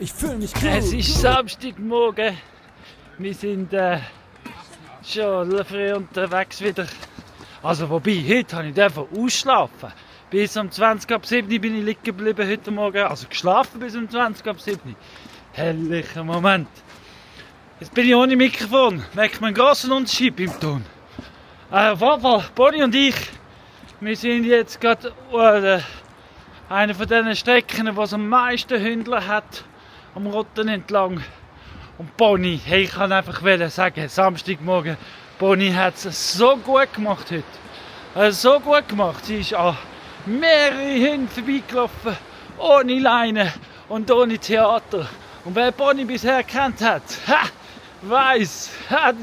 ich fühl mich gut. Es ist Samstagmorgen. Wir sind schon früh unterwegs wieder. Also wobei, heute habe ich einfach ausschlafen. Bis um 20 ab 7 bin ich liegen geblieben heute Morgen. Also geschlafen bis um 20 ab 7. Herrlicher Moment. Jetzt bin ich ohne Mikrofon. Merkt man einen grossen Unterschied beim Ton. Auf jeden Fall, Bonnie und ich, wir sind jetzt gerade einer von diesen Strecken, wo es am meisten Hündler hat, am Rotten entlang. Und Bonnie, hey, ich kann einfach sagen, Samstagmorgen, Bonnie hat es so gut gemacht heute. So gut gemacht. Sie ist an mehrere Hunde vorbeigelaufen, ohne Leine und ohne Theater. Und wer Bonnie bisher kennt hat,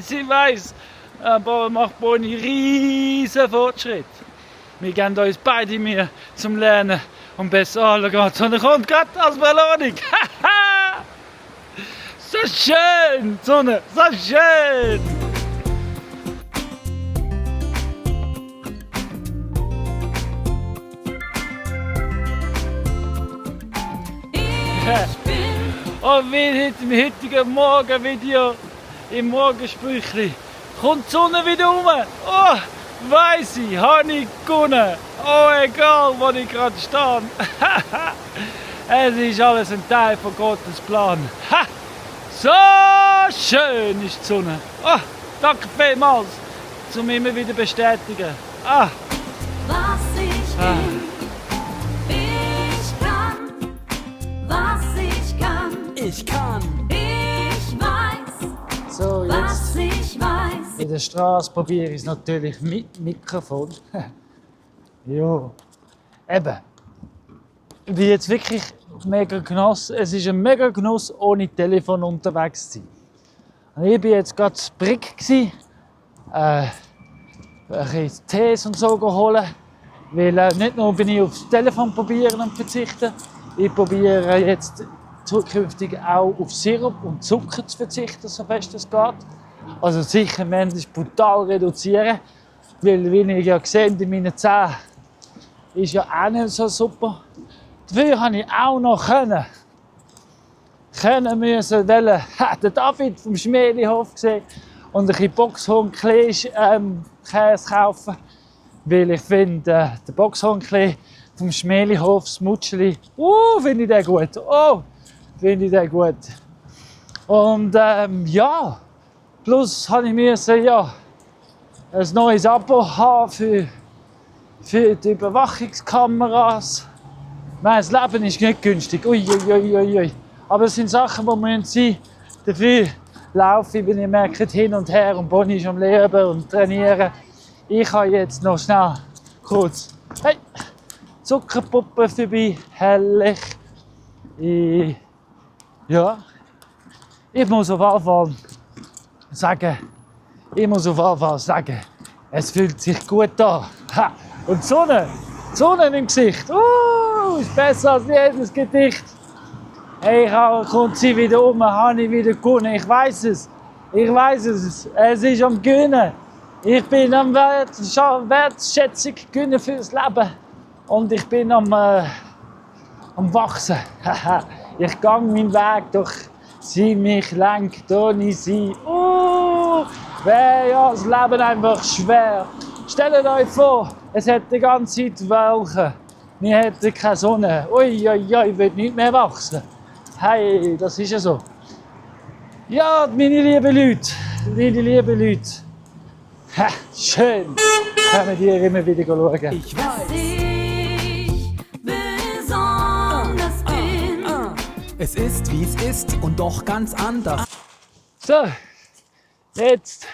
sie weiss, aber macht Bonnie riesen Fortschritt. Wir geben uns beide mehr zum Lernen und besser anschauen. Sonne kommt gerade als Belohnung. So schön, Sonne, so schön. Und wie heute im heutigen Morgenvideo, im Morgensprüchli, kommt die Sonne wieder rum. Oh, weiss ich, habe ich gewonnen. Oh, egal, wo ich gerade stehe. Es ist alles ein Teil von Gottes Plan. So schön ist die Sonne. Oh, danke vielmals, um immer wieder bestätigen. Was ich will, ich kann. Was ich kann, Ich kann. ich weiß. So, Was jetzt ich weiß. in der Straße probiere ich es natürlich mit Mikrofon. Ja, eben. Ich bin jetzt wirklich mega Genuss. Es ist ein mega Genuss, ohne Telefon unterwegs zu sein. Und ich war jetzt gerade in Brick, ein bisschen Tees und so holen. Weil nicht nur bin ich aufs Telefon probieren und verzichten, ich probiere jetzt zukünftig auch auf Sirup und Zucker zu verzichten, so fest es geht. Also sicher manchmal brutal reduzieren, weil wie ihr ja seht, in meinen Zähnen ist ja auch nicht so super. Dafür habe ich auch noch können müssen, den David vom Schmelihof gesehen und ein bisschen Boxhornklee Käse kaufen, weil ich finde, der Boxhornklee vom Schmelihof, das Mutscheli, finde ich den gut. Oh, finde ich den gut. Und ja, plus habe ich müssen, ja, ein neues Abo haben für die Überwachungskameras. Mein Leben ist nicht günstig. Ui. Aber es sind Sachen, die sein müssen. Dafür laufe ich, wenn ihr merkt, hin und her und Bonnie ist am Leben und trainieren. Ich habe jetzt noch schnell kurz Zuckerpuppe vorbei, herrlich. Ich muss auf jeden Fall sagen, es fühlt sich gut an. Und die Sonne im Gesicht, ist besser als jedes Gedicht. Hey, kommt sie wieder habe ich wieder gewonnen. Ich weiß es, es ist am Gewinnen. Ich bin am Wertschätzung gewinnen fürs Leben. Und ich bin am Wachsen. Ich gehe meinen Weg, doch sie mich lenkt ohne sie. Wäre ja das Leben einfach schwer. Stellt euch vor, es hätte die ganze Zeit Wolken. Wir hätten keine Sonne. Ich will nicht mehr wachsen. Hey, das ist ja so. Ja, meine lieben Leute. Schön, können wir immer wieder schauen. Ich Dass weiß. ich besonders bin. Es ist, wie es ist und doch ganz anders. So, jetzt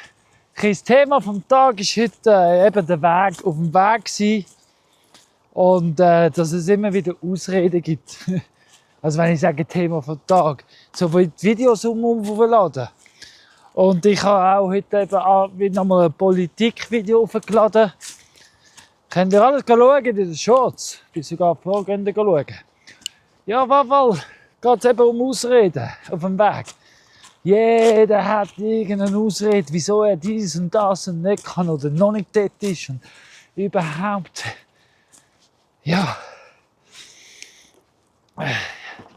das Thema vom Tag ist heute eben der Weg, auf dem Weg sein und dass es immer wieder Ausreden gibt. Also wenn ich sage Thema vom Tag, so wie die Videos aufladen. Und ich habe auch heute eben wieder nochmal ein Politikvideo aufgeladen. Könnt ihr alles schauen in den Shorts, bis sogar vorgehen schauen. Ja, weil geht es eben um Ausreden auf dem Weg. Jeder hat irgendeine Ausrede, wieso er dies und das und nicht kann oder noch nicht dort ist und überhaupt. Ja.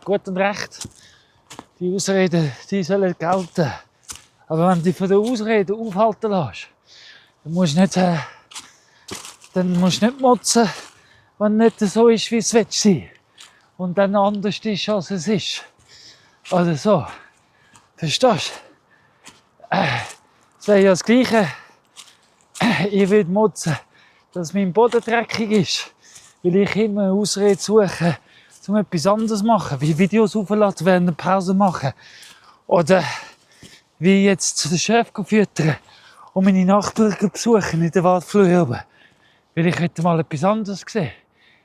Gut und recht. Die Ausreden, die sollen gelten. Aber wenn du dich von der Ausrede aufhalten lässt, dann musst du nicht motzen, wenn es nicht so ist, wie es sein will. Und dann anders ist, als es ist. Oder so. Verstehst du? Es wäre ja das Gleiche. Ich würde motzen, dass mein Boden dreckig ist. Weil ich immer eine Ausrede suche, um etwas anderes zu machen. Wie Videos aufladen, während der Pause machen. Oder wie jetzt zu den Chef füttern und meine Nachbarn besuchen in der Waldflur oben. Weil ich hätte mal etwas anderes gesehen.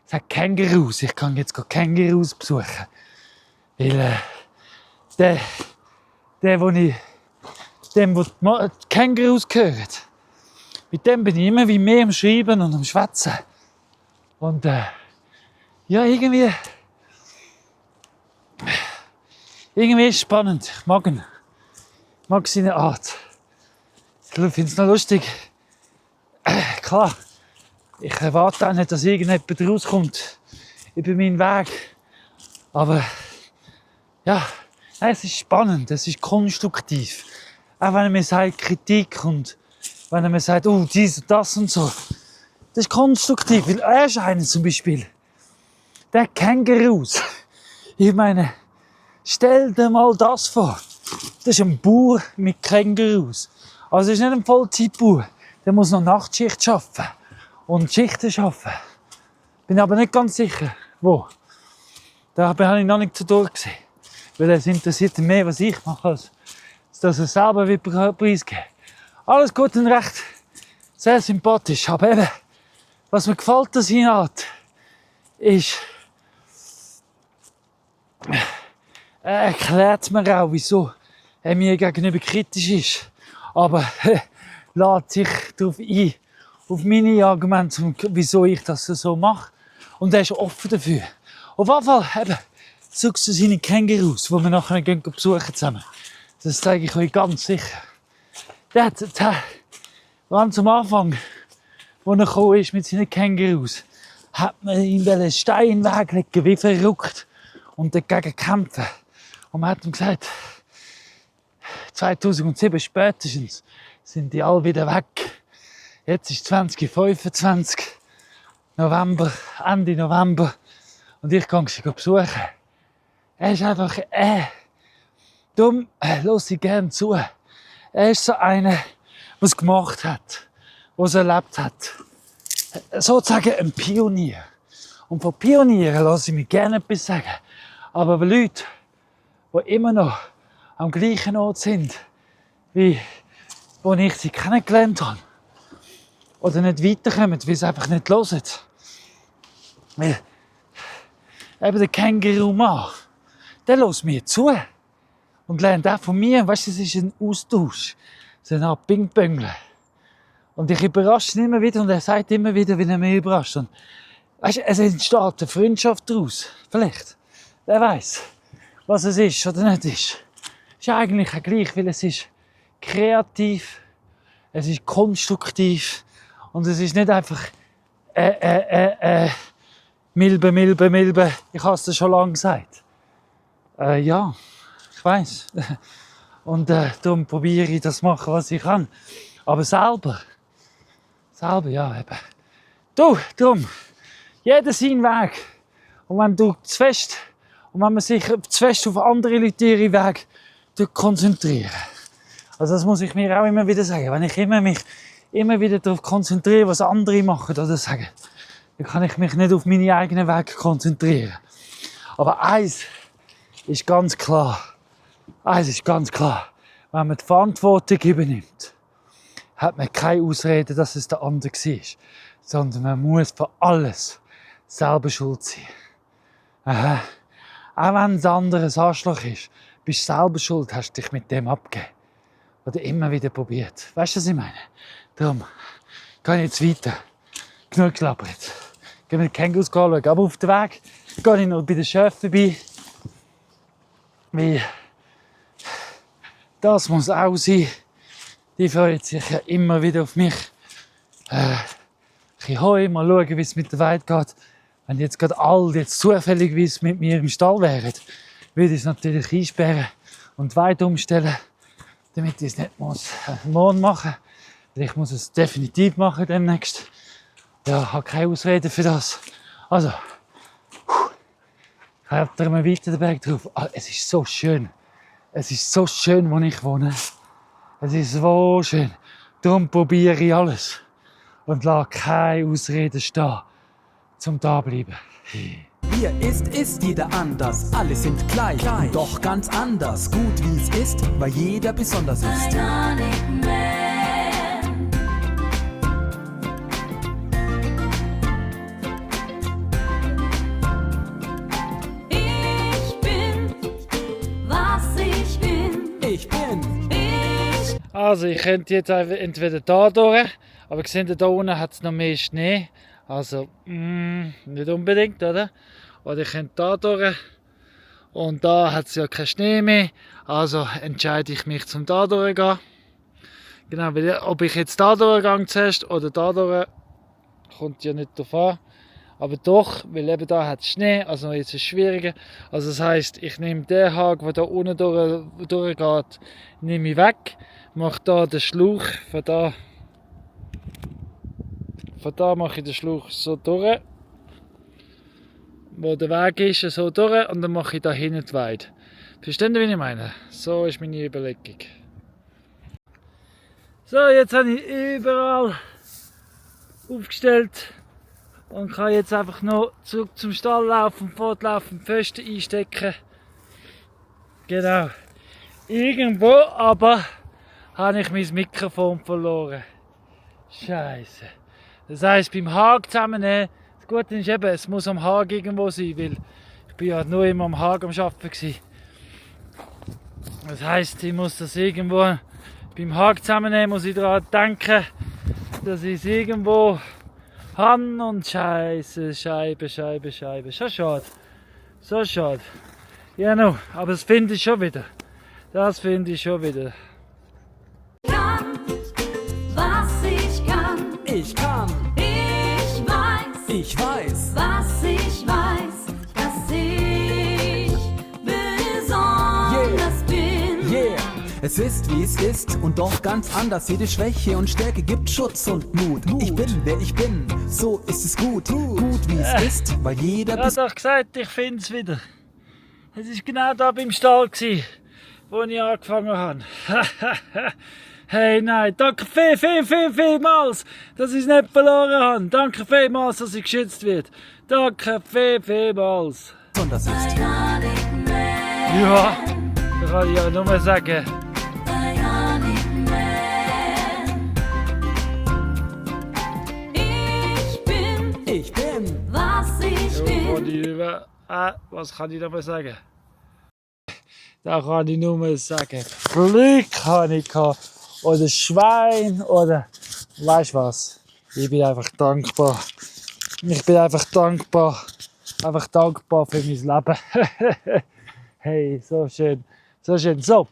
Es hat Kängurus. Ich kann jetzt Kängurus besuchen. Weil wo die Kängurus gehören, mit dem bin ich immer wie mehr am Schreiben und am Schwätzen. Und ja, irgendwie ist es spannend. Ich mag ihn. Ich mag seine Art. Ich finde es noch lustig. Klar, ich erwarte auch nicht, dass irgendjemand rauskommt über meinen Weg. Aber ja, es ist spannend, es ist konstruktiv. Auch wenn er mir sagt, Kritik und wenn er mir sagt, oh, dies und das und so. Das ist konstruktiv, weil er ist einer zum Beispiel. Der Kängurus. Ich meine, stell dir mal das vor. Das ist ein Bauer mit Kängurus. Also ist nicht ein Vollzeitbauer. Der muss noch Nachtschicht arbeiten und Schichten arbeiten. Bin aber nicht ganz sicher, wo. Da habe ich noch nicht zu durchgesehen. Weil es interessiert ihn mehr, was ich mache, als dass er selber preisgeben. Alles gut und recht. Sehr sympathisch. Aber eben, was mir gefällt an seiner Art, ist, er erklärt mir auch, wieso er mir gegenüber kritisch ist. Aber lädt sich darauf ein, auf meine Argumente, wieso ich das so mache. Und er ist offen dafür. Auf jeden Fall, eben, suchst du seine Kängurus, die wir nachher besuchen zusammen. Das zeige ich euch ganz sicher. Ganz am Anfang, als er gekommen ist mit seinen Kängurus, hat man ihm einen Stein weglegen, wie verrückt, und dagegen kämpfen. Und man hat ihm gesagt, 2007 spätestens sind die alle wieder weg. Jetzt ist 2025, November, Ende November, und ich kann sie besuchen. Er ist einfach, darum höre ich gerne zu. Er ist so einer, der es gemacht hat, der es erlebt hat. Sozusagen ein Pionier. Und von Pionieren lasse ich mich gerne etwas sagen. Aber für Leute, die immer noch am gleichen Ort sind, wie wo ich sie kennengelernt habe, oder nicht weiterkommen, weil sie einfach nicht hören. Weil eben der Känguru-Mann, der hört mir zu und lernt auch von mir. Weißt du, es ist ein Austausch. So eine Art Ping-Pongler. Und ich überrasche ihn immer wieder und er sagt immer wieder, wie er mich überrascht. Und weißt du, es entsteht eine Freundschaft daraus. Vielleicht. Wer weiß, was es ist oder nicht ist. Es ist eigentlich auch gleich, weil es ist kreativ, es ist konstruktiv und es ist nicht einfach Milbe. Ich habe es dir schon lange gesagt. Ja, ich weiss. Und darum probiere ich das zu machen, was ich kann. Aber selber, ja, eben. Du, darum, jeder seinen Weg. Und wenn du zu fest, und wenn man sich zu fest auf andere Leute ihren Weg konzentrieren. Also das muss ich mir auch immer wieder sagen. Wenn ich mich immer wieder darauf konzentriere, was andere machen oder sagen, dann kann ich mich nicht auf meine eigenen Wege konzentrieren. Aber eins ist ganz klar. Wenn man die Verantwortung übernimmt, hat man keine Ausrede, dass es der andere war. Sondern man muss für alles selber schuld sein. Aha. Auch wenn das andere ein Arschloch ist, bist du selber schuld, hast dich mit dem abgegeben. Oder immer wieder probiert. Weißt du, was ich meine? Darum gehe ich jetzt weiter. Genug gelabert. Gehen wir die Kängurus anschauen. Aber auf dem Weg gehe ich noch bei den Schöfen vorbei. Weil das muss auch sein. Die freuen sich ja immer wieder auf mich. Ich Heu, mal schauen, wie es mit der Weide geht. Wenn jetzt gerade alle jetzt zufälligerweise mit mir im Stall wären, würde ich es natürlich einsperren. und weit umstellen, damit ich es nicht morgen machen muss. Ich muss es definitiv machen demnächst. Ja, ich habe keine Ausrede für das. Also, ich habe da mal weiter den Berg drauf. Es ist so schön. Es ist so schön, wo ich wohne. Es ist so schön. Darum probiere ich alles. Und lasse keine Ausreden stehen, zum da bleiben. Hier ist jeder anders. Alle sind gleich, und doch ganz anders. Gut wie es ist, weil jeder besonders ist. Bionic Man. Ich bin, was ich bin. Ich bin. Also, ich könnte jetzt entweder da durch, aber gesehen, da unten hat es noch mehr Schnee. Also, nicht unbedingt, oder? Oder ich könnte da durch und da hat es ja keinen Schnee mehr. Also entscheide ich mich zum da durchgehen. Genau, weil ob ich jetzt da durchgehe zuerst oder da durch, kommt ja nicht drauf an. Aber doch, weil eben da hat es Schnee, also jetzt ist es schwieriger. Also das heisst, ich nehme den Haken, der da unten durchgeht, nehme ich weg, mache da den Schlauch von da. Von da mache ich den Schlauch so durch, wo der Weg ist, so durch, und dann mache ich da hinten die Weide. Verstehen Sie, wie ich meine? So ist meine Überlegung. So, jetzt habe ich überall aufgestellt und kann jetzt einfach noch zurück zum Stall laufen, fortlaufen, Pfosten einstecken. Genau. Irgendwo aber habe ich mein Mikrofon verloren. Scheiße. Das heisst, beim Haken zusammennehmen, das Gute ist eben, es muss am Haken irgendwo sein, weil ich bin ja nur immer am Haken am Arbeiten gewesen. Das heisst, ich muss das irgendwo beim Haken zusammennehmen, muss ich daran denken, dass ich es irgendwo habe und Scheiße, Scheibe. So schade. So schade. Ja, no, aber das finde ich schon wieder. Das finde ich schon wieder. Kann, was ich kann. Ich kann. Ich weiß, Ich weiß. was ich weiß, dass ich besonders bin. Yeah. Es ist wie es ist und doch ganz anders. Jede Schwäche und Stärke gibt Schutz und Mut. Ich bin, wer ich bin. So ist es gut. Gut wie es ist, weil jeder Ich habe doch gesagt, ich finde es wieder. Es war genau da beim Stall, wo ich angefangen habe. Hey, nein, danke vielmals, dass ich es nicht verloren habe. Danke vielmals, dass ich geschützt wird. Danke vielmals. besonders ist. Bionic Man. Ja, da kann ich ja nur sagen. Bionic Man. Ich bin. Was ich bin. Was kann ich noch mal sagen? Da kann ich nur mal sagen, Glück habe ich gehabt. Oder Schwein, oder weißt du was? Ich bin einfach dankbar. Ich bin einfach dankbar. Einfach dankbar für mein Leben. Hey, so schön. So schön. So,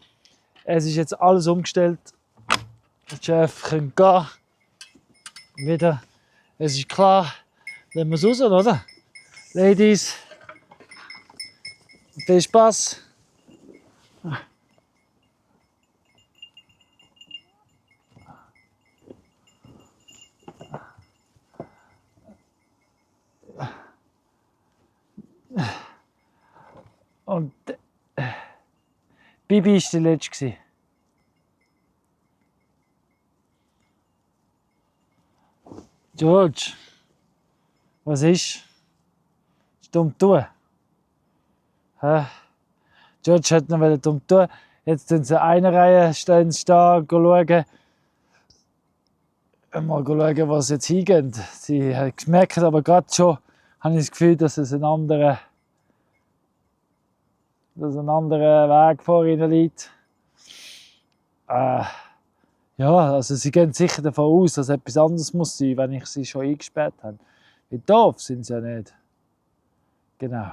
es ist jetzt alles umgestellt. Der Chef kann gehen. Wieder. Es ist klar. Lassen wir es raus, oder? Ladies. Viel Spaß. Und Bibi war der Letzte. George, was ist? Ist dumm tun? Hä? George hat noch dumm tun. Jetzt stehen sie eine Reihe, stehen sie da, schauen. Mal schauen, was jetzt hingeht. Sie merken aber gerade schon, habe ich das Gefühl, dass es ein anderer Weg vor ihnen liegt. Ja, also sie gehen sicher davon aus, dass etwas anderes muss sein, wenn ich sie schon eingesperrt habe. Wie doof sind sie ja nicht. Genau.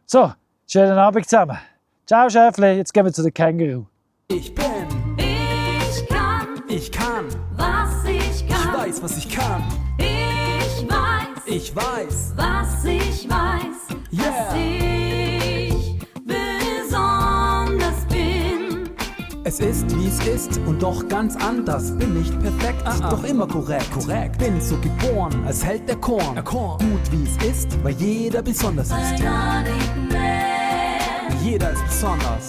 So, schönen Abend zusammen. Ciao, Schäfli, jetzt gehen wir zu den Känguru. Ich bin. Ich kann, Was ich kann. was ich kann. Ich weiß, was ich kann. Ich weiß, Ich weiß. was ich weiß, Yeah. dass ich besonders bin. Es ist, wie es ist und doch ganz anders. Bin nicht perfekt, doch immer korrekt. Bin so geboren, als Held der Korn. Gut, wie es ist, weil jeder besonders ist. Bionic Man. Jeder ist besonders.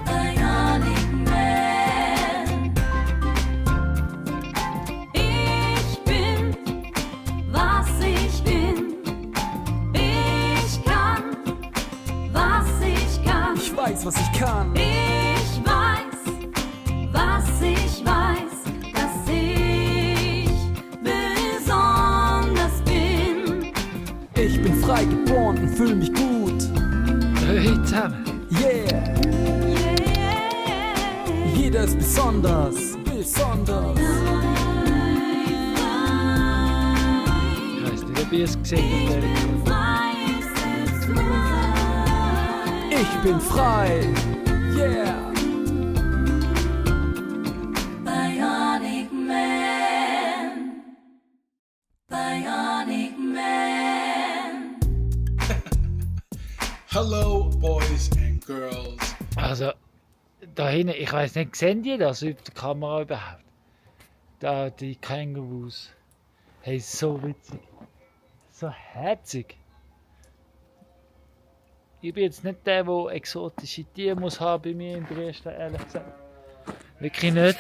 Bionic Man. Ich bin, was ich bin. Ich kann, was ich kann. Ich weiß, was ich kann. Ich weiß, was ich weiß, dass ich besonders bin. Ich bin frei geboren und fühl mich gut. Hey zusammen. Yeah, Yeah. jeder ist besonders. Besonders. Ich weiss nicht, ob ihr es gesehen habt. Ich bin frei. Yeah. Bionic Man. Bionic Man. Hello, boys and girls. Also, da hinten, ich weiss nicht, sehen die das über die Kamera überhaupt? Da, die Kängurus. Hey, so witzig. So herzig. Ich bin jetzt nicht der exotische Tiere muss haben bei mir in Dresden, ehrlich gesagt. Wirklich nicht.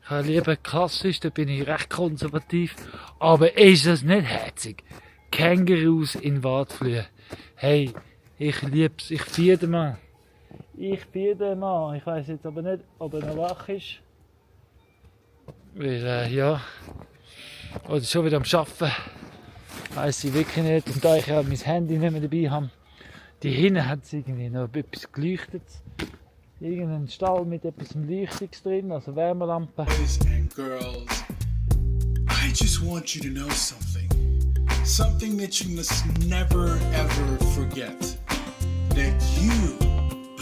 Ich habe lieber klassisch, da bin ich recht konservativ. Aber ist das nicht herzig? Kängurus in Wartflühe. Hey, ich lieb's, ich feiere den Mann. Ich feiere den Mann. Ich weiss jetzt aber nicht, ob er noch wach ist. Weil, ja. Oder schon wieder am Arbeiten. Weiss ich wirklich nicht. Und da ich ja mein Handy nicht mehr dabei habe, die hinten hat es irgendwie noch etwas geleuchtet. Irgendein Stall mit etwas Leuchtungs drin, also Wärmelampe. Boys and girls, I just want you to know something. Something that you must never ever forget. That you,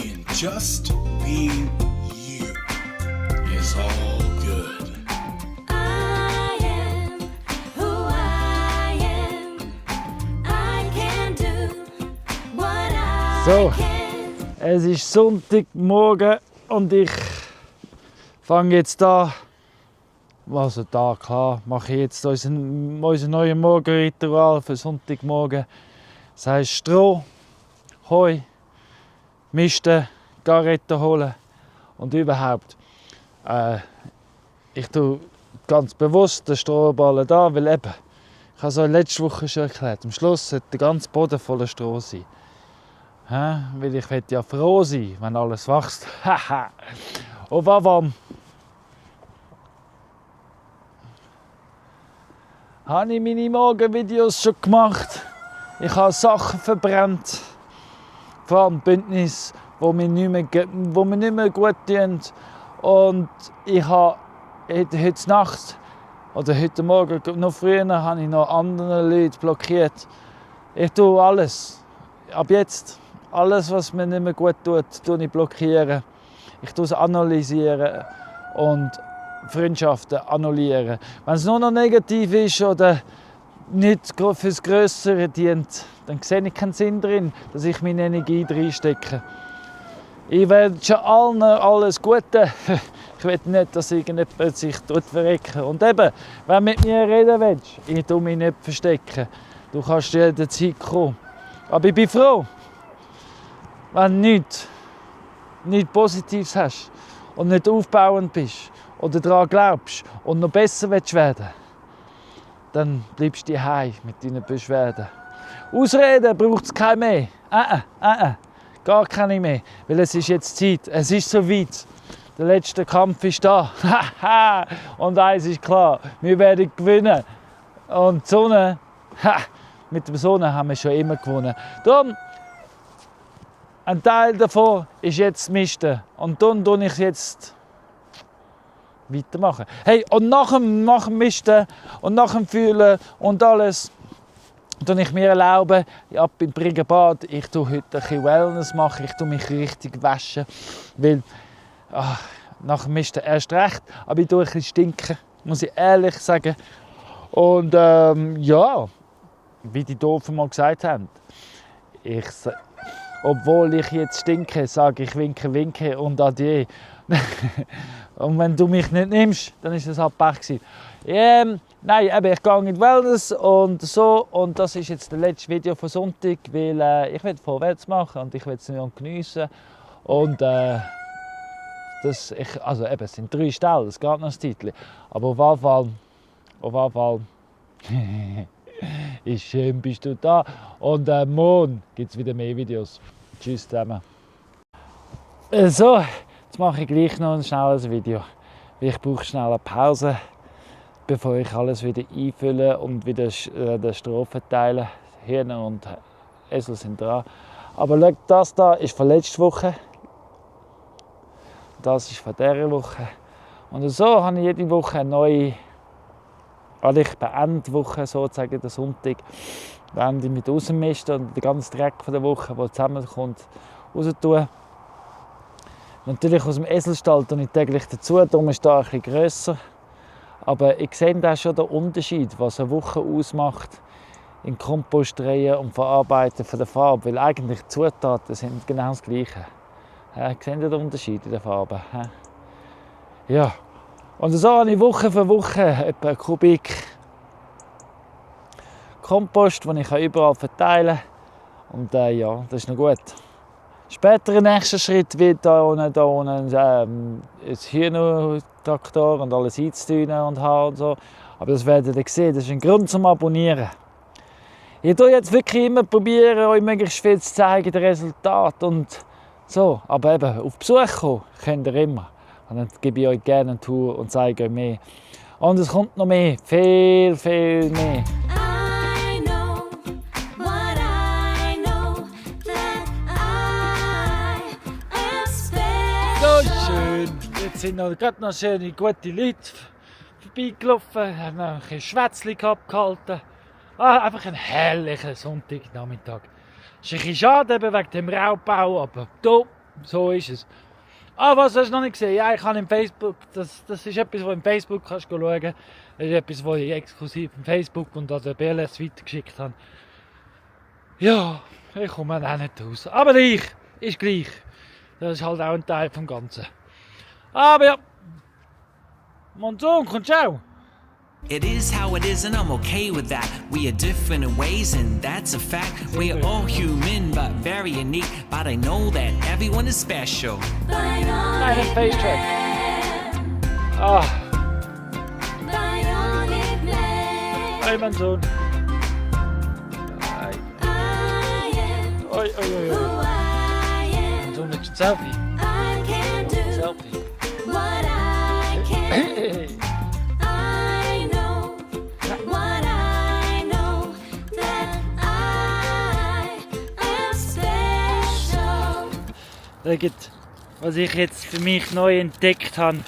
in just being you, is all good. I am who I am. I can do what I So. can. Es ist Sonntagmorgen und ich fange jetzt an. Also da, klar, mache ich jetzt unser neues Morgenritual für Sonntagmorgen. Das heisst Stroh, Heu, Misten, Garette holen und überhaupt. Ich tue ganz bewusst den Strohballen da, weil eben, ich habe es euch letzte Woche schon erklärt, am Schluss sollte der ganze Boden voller Stroh sein. Weil ich will ja froh sein, wenn alles wächst. Und warum? Habe ich meine Morgenvideos schon gemacht. Ich habe Sachen verbrannt. Vor allem Bündnis, die mir nicht mehr gut tun. Und ich habe heute Nacht oder heute Morgen, noch früher, habe ich noch andere Leute blockiert. Ich tue alles. Ab jetzt. Alles, was mir nicht mehr gut tut, tue ich blockieren. Ich tue es analysieren und Freundschaften annullieren. Wenn es nur noch negativ ist oder nicht fürs Grössere dient, dann sehe ich keinen Sinn drin, dass ich meine Energie reinstecke. Ich wünsche allen alles Gute. Ich will nicht, dass irgendjemand sich dort verrecken. Und eben, wenn du mit mir reden willst, ich tue mich nicht verstecken. Du kannst jederzeit kommen. Aber ich bin froh, wenn du nichts Positives hast und nicht aufbauend bist oder daran glaubst und noch besser werden willst, dann bleibst du daheim mit deinen Beschwerden. Ausreden braucht es keine mehr. Gar keine mehr. Weil es ist jetzt Zeit. Es ist soweit. Der letzte Kampf ist da. Und eins ist klar, wir werden gewinnen. Und die Sonne, mit der Sonne haben wir schon immer gewonnen. Darum, ein Teil davon ist jetzt Misten. Und dann tue ich jetzt weitermachen. Hey, und nach dem Misten und nach dem Fühlen und alles, tue ich mir erlauben, ab im Briggenbad, ich tue heute ein bisschen Wellness machen, ich tue mich richtig waschen, weil nach dem Misten erst recht, aber ich tue ein bisschen stinken, muss ich ehrlich sagen. Und ja, wie die Doofen mal gesagt haben, obwohl ich jetzt stinke, sage ich winke, winke und adieu. Und wenn du mich nicht nimmst, dann ist das halt Pech gewesen. Nein, eben, ich gehe in die Wellness und so. Und das ist jetzt das letzte Video von Sonntag, weil ich will vorwärts machen und ich will es nicht geniessen. Und es sind 3 Stellen, das geht noch ein Titel. Aber auf jeden Fall, ist schön, bist du da. Und morgen gibt es wieder mehr Videos. Tschüss zusammen. So, jetzt mache ich gleich noch ein schnelles Video. Ich brauche schnell eine Pause, bevor ich alles wieder einfülle und wieder den Stroh verteile. Hirn und Esel sind dran. Aber schau, das hier ist von letzter Woche. Das ist von dieser Woche. Und so habe ich jede Woche eine neue. Also ich beende die Woche sozusagen den Sonntag. Beende mit Rausmisten und den ganzen Dreck von der Woche, der zusammenkommt, raus tun. Natürlich aus dem Eselstall tue ich täglich dazu, darum ist da ein bisschen grösser. Aber ich sehe da schon den Unterschied, was eine Woche ausmacht in Kompost drehen und verarbeiten von der Farbe. Weil eigentlich die Zutaten sind genau das Gleiche. Seht ihr den Unterschied in der Farbe? Ja. Und so habe ich Woche für Woche etwa einen Kubik Kompost, den ich überall verteilen kann. Und ja, das ist noch gut. Später im nächsten Schritt wird da unten ein Hühnertraktor und alles einzutun und haben und so. Aber das werdet ihr sehen, das ist ein Grund zum Abonnieren. Ich tue jetzt wirklich immer probieren, euch möglichst viel zu zeigen, das Resultat und so. Aber eben, auf Besuch kommen könnt ihr immer. Und dann gebe ich euch gerne eine Tour und zeige euch mehr. Und es kommt noch mehr, viel, viel mehr. I know what I know, that I am So special. schön. Jetzt sind gerade noch schöne, gute Leute vorbeigelaufen, haben noch ein Schwätzchen gehalten. Einfach ein herrlicher Sonntagnachmittag. Ist ein bisschen schade eben wegen dem Raubbau, aber so ist es. Was hast du noch nicht gesehen? Ja, ich habe im Facebook, das ist etwas, was im Facebook kannst schauen. Das ist etwas, was ich exklusiv im Facebook und an der BLS weitergeschickt habe. Ja, ich komme auch nicht raus. Aber ist gleich. Das ist halt auch ein Teil vom Ganzen. Aber ja, Monsun, kommst du auch? It is how it is, and I'm okay with that. We are different in ways, and that's a fact. We are all human, but very unique. But I know that everyone is special. Nein, das ist Facetrack. Ah, Bionic Man. hey Monsun. I am Oi. who I am. Monsun, willst du ein Selfie? I can do Selfie. what I can. Hey. I know what I know, that I am special. Schaut, was ich jetzt für mich neu entdeckt habe.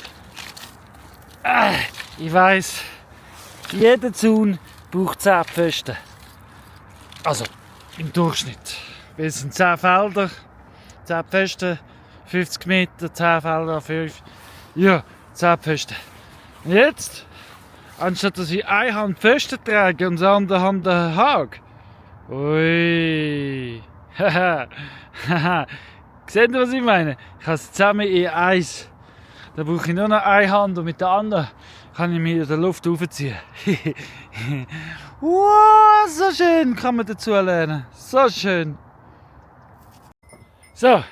Ich weiss, jeder Zaun braucht 10 Pfosten. Also, im Durchschnitt. Weil es sind 10 Felder, 10 Pfosten, 50 Meter, 10 Felder, 5. Ja, 10 Pfosten. Und jetzt, anstatt dass ich eine Hand Pfosten trage und die andere Hand den Hag. Ui. Haha. Seht ihr, was ich meine? Ich habe es zusammen in eins. Da brauche ich nur noch eine Hand und mit der anderen kann ich mich in der Luft aufziehen. Wow, so schön kann man dazu lernen. So schön. So,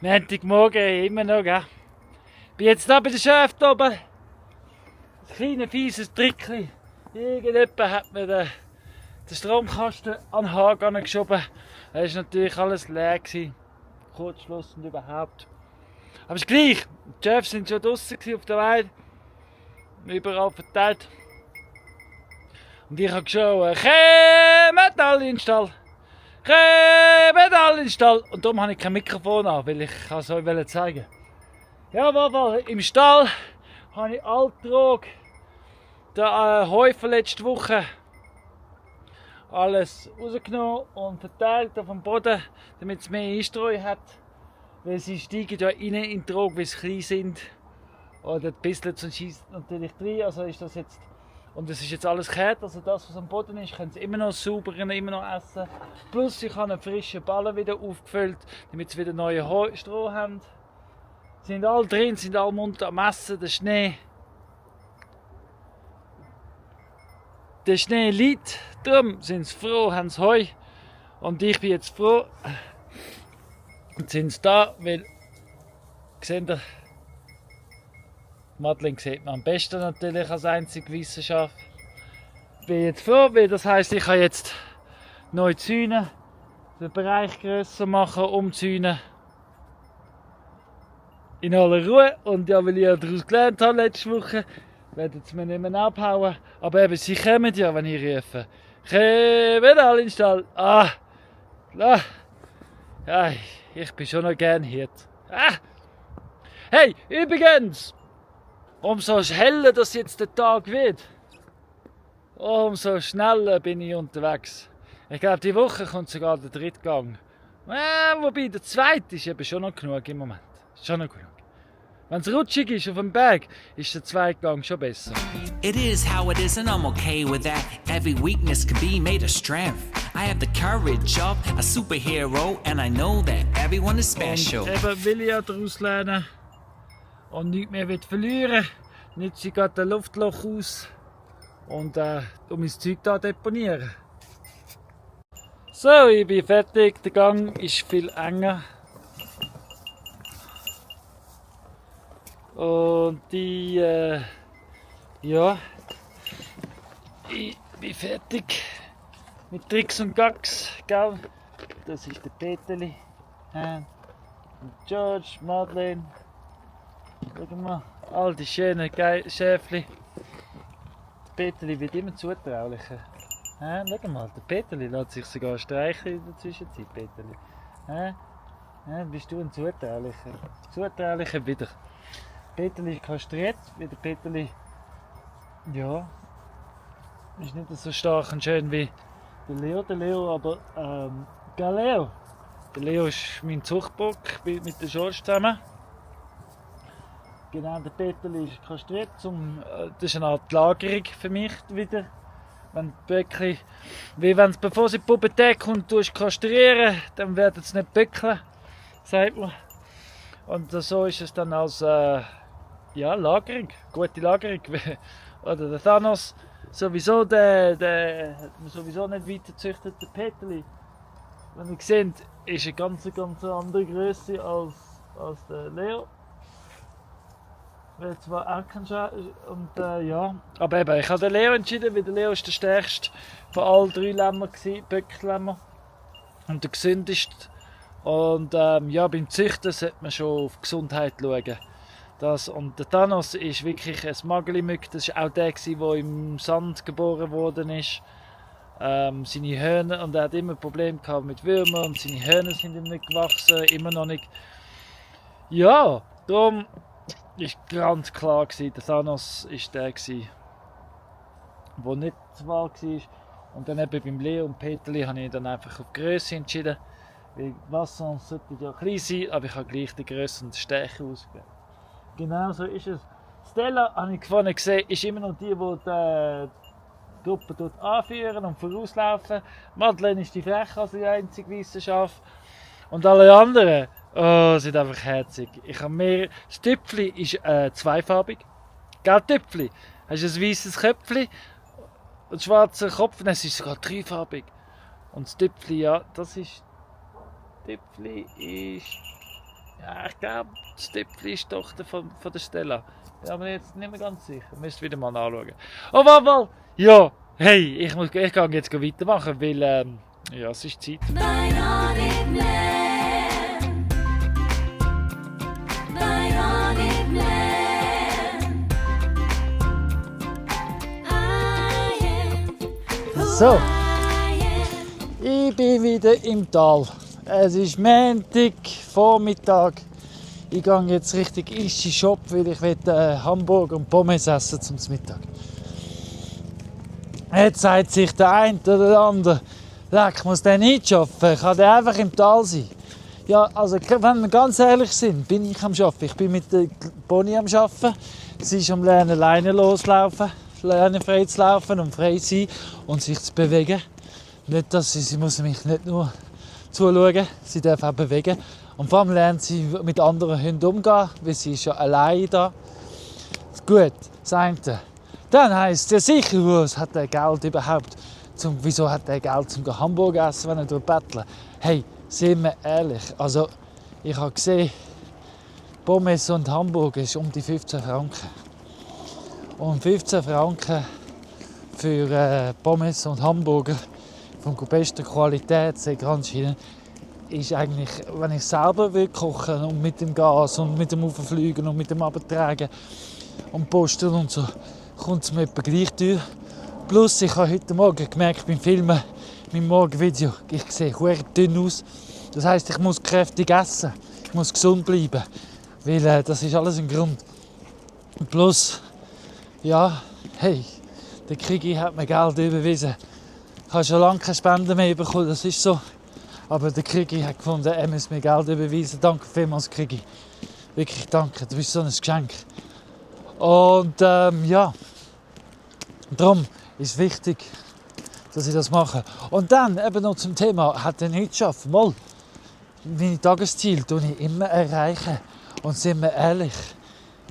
Montagmorgen immer noch, gell? Bin jetzt da bei der Schäfte oben. Ein kleines fieses Trickchen. Irgendjemand hat mir den Stromkasten an den Haken geschoben. Da war natürlich alles leer gewesen. Kurzschluss und überhaupt. Aber es ist gleich. Die Chefs sind schon draußen auf der Weide. Überall verteilt. Und ich habe geschrien, kommt alle in den Stall. Kommt alle in den Stall. Und darum habe ich kein Mikrofon an, weil ich es euch zeigen wollte. Ja, im Stall habe ich Altrog, den Häufen letzte Woche, alles rausgenommen und verteilt auf dem Boden, damit es mehr Einstreu hat. Weil sie steigen ja rein in den Trog, weil sie klein sind. Oder ein bisschen und schießt natürlich rein. Also ist das jetzt, und es ist jetzt alles kehrt, also das, was am Boden ist, können sie immer noch sauber, immer noch essen. Plus ich habe einen frischen Ballen wieder aufgefüllt, damit sie wieder neue Stroh haben. Sind alle drin, sind alle munter am Essen, der Schnee. Der Schnee liegt, darum sind sie froh, haben sie Heu. Und ich bin jetzt froh. Und sind sie da, weil, seht ihr, Madeleine sieht man am besten natürlich als einzige Wissenschaft. Ich bin jetzt froh, weil das heisst, ich kann jetzt neu zäunen, den Bereich grösser machen, umzäunen. In aller Ruhe. Und ja, weil ich ja daraus gelernt habe letzte Woche, werden sie mir nicht mehr abhauen. Aber eben, sie kommen ja, wenn ich rufe. Kommen alle in den Stall. Ah, klar. Ja, ich bin schon noch gern hier. Ah. Hey, übrigens, umso heller das jetzt der Tag wird, umso schneller bin ich unterwegs. Ich glaube, die Woche kommt sogar der dritte Gang. Wobei, der zweite ist eben schon noch genug im Moment. Schon noch genug. Wenn es rutschig ist auf dem Berg, ist der zweite Gang schon besser. It is how it is, and I'm okay with that. Every weakness can be made a strength. I have the courage of a superhero, and I know that everyone is special. Und eben will ich ja daraus lernen und nichts mehr verlieren. Nicht sie geht ein Luftloch aus und mein Zeug da deponieren. So, ich bin fertig. Der Gang ist viel enger. Und ja, ich bin fertig mit Tricks und Gags, gell? Das ist der Peterli, George, Madeleine, schau mal, all die schönen Schäfli. Der Peterli wird immer zutraulicher. Schau mal, der Peterli lässt sich sogar streicheln in der Zwischenzeit, Peterli. Bist du ein Zutraulicher? Zutraulicher wieder. Peterli ist kastriert, wie der Peterli, ja, ist nicht so stark und schön wie der Leo. Der Leo, aber, gell Leo? Der Leo ist mein Zuchtbock mit der George zusammen. Genau, der Peterli ist kastriert, das ist eine Art Lagerung für mich wieder. Wenn Böckli, wie wenn es bevor sie in die Pubertät kommt, kastrieren, dann werden sie nicht böckeln, sagt man. Und so ist es dann als Lagerung, gute Lagerung. Oder der Thanos, sowieso der sowieso nicht weiter züchtet, der Peterli. Wenn ihr seht, ist eine ganz andere Größe als der Leo. Weil zwar auch kein und ja. Aber eben, ich habe den Leo entschieden, weil der Leo ist der stärkste von allen 3 Lämmern gewesen, Böcklämmer. Und der gesündeste. Und beim Züchten sollte man schon auf Gesundheit schauen. Und der Thanos ist wirklich ein Magelimück. Das war auch der, der im Sand geboren worden ist. Seine Hörner, und er hat immer Probleme gehabt mit Würmern und seine Hörner sind ihm nicht gewachsen, immer noch nicht. Ja, darum war ganz klar, der Thanos war der, der nicht zur Wahl war. Und dann eben beim Leo und Peterli habe ich dann einfach auf Größe entschieden. Weil Wasser sollte ja klein sein, aber ich habe gleich die Größe und die Stärke ausgewählt. Genau so ist es. Stella, habe ich vorhin gesehen, ist immer noch die die Gruppe dort anführen und vorauslaufen. Madeleine ist die Freche, also die einzige Wissenschaft. Und alle anderen, sind einfach herzig. Ich habe mehr. Das Tüpfli ist zweifarbig. Gell, Tüpfli? Hast du ein weißes Köpfli und schwarzer Kopf? Nein, es ist sogar dreifarbig. Und das Tüpfli, ja, das ist. Tüpfli ist. Ja, ich glaube, das Tüpfli ist die Tochter von der Stella. Ich bin mir jetzt nicht mehr ganz sicher. Müsst wieder mal anschauen. Auf jeden Fall, ja, hey, ich kann jetzt weitermachen, weil, ja, es ist Zeit. Bionic Man. Bionic Man. I am So, I am. ich bin wieder im Tal. Es ist Montag, Vormittag. Ich gehe jetzt Richtung Ischi Shop, weil ich will Hamburger und Pommes essen zum Mittag. Jetzt sagt sich der eine oder der andere, leck, muss der nicht arbeiten, kann der einfach im Tal sein. Ja, also wenn wir ganz ehrlich sind, bin ich am Arbeiten. Ich bin mit der Bonnie am Arbeiten. Sie ist am Lernen, alleine loslaufen, lernen frei zu laufen und frei zu sein und sich zu bewegen. Nicht, dass sie muss mich nicht nur zuschauen, sie darf auch bewegen. Und vor allem lernt sie mit anderen Hunden umgehen, weil sie ist ja allein da. Gut, das eine. Dann heisst es ja sicher, was hat er Geld überhaupt? Wieso hat er Geld zum Hamburger essen, wenn er betteln? Hey, sind wir ehrlich, also ich habe gesehen, Pommes und Hamburger ist um die 15 Franken. Und 15 Franken für Pommes und Hamburger von bester Qualität, sehr ganz schön, ist eigentlich, wenn ich selber will kochen und mit dem Gas und mit dem Auffliegen und mit dem Abtragen und Posten und so, kommt es mir etwa gleich teuer. Plus, ich habe heute Morgen gemerkt beim Filmen, mein Morgenvideo, ich sehe sehr dünn aus. Das heisst, ich muss kräftig essen, ich muss gesund bleiben, weil das ist alles ein Grund. Und plus, ja, hey, der Krigi hat mir Geld überwiesen. Ich habe schon lange keine Spenden mehr bekommen, das ist so. Aber der Krigi hat gefunden, er muss mir Geld überweisen. Danke vielmals, Krigi. Wirklich danke, du bist so ein Geschenk. Und ja, darum ist es wichtig, dass ich das mache. Und dann eben noch zum Thema, hat er nichts geschafft. Mal, meine Tagesziele erreiche ich immer. Und sind wir ehrlich,